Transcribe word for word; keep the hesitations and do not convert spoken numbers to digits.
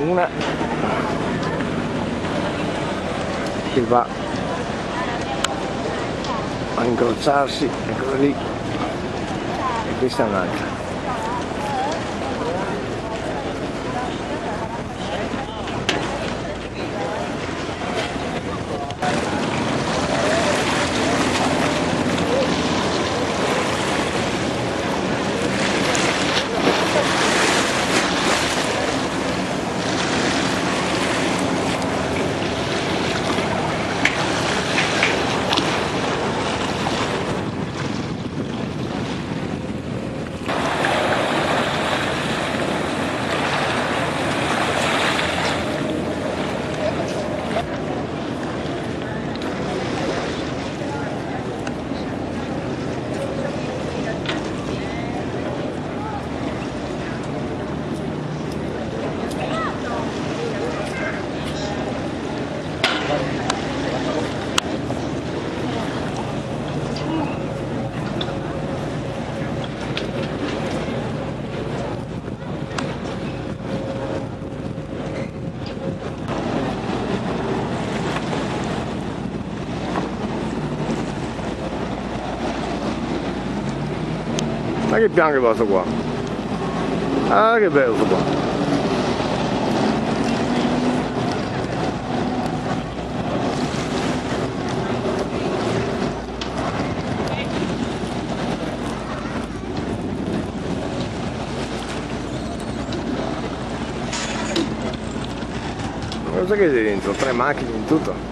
Una che va a incrociarsi, ecola lì, e questa è un'altra. Ma che pian che va sto qua. Ah, che bel sto qua. Cosa che xe dentro? Tre machine in tuto?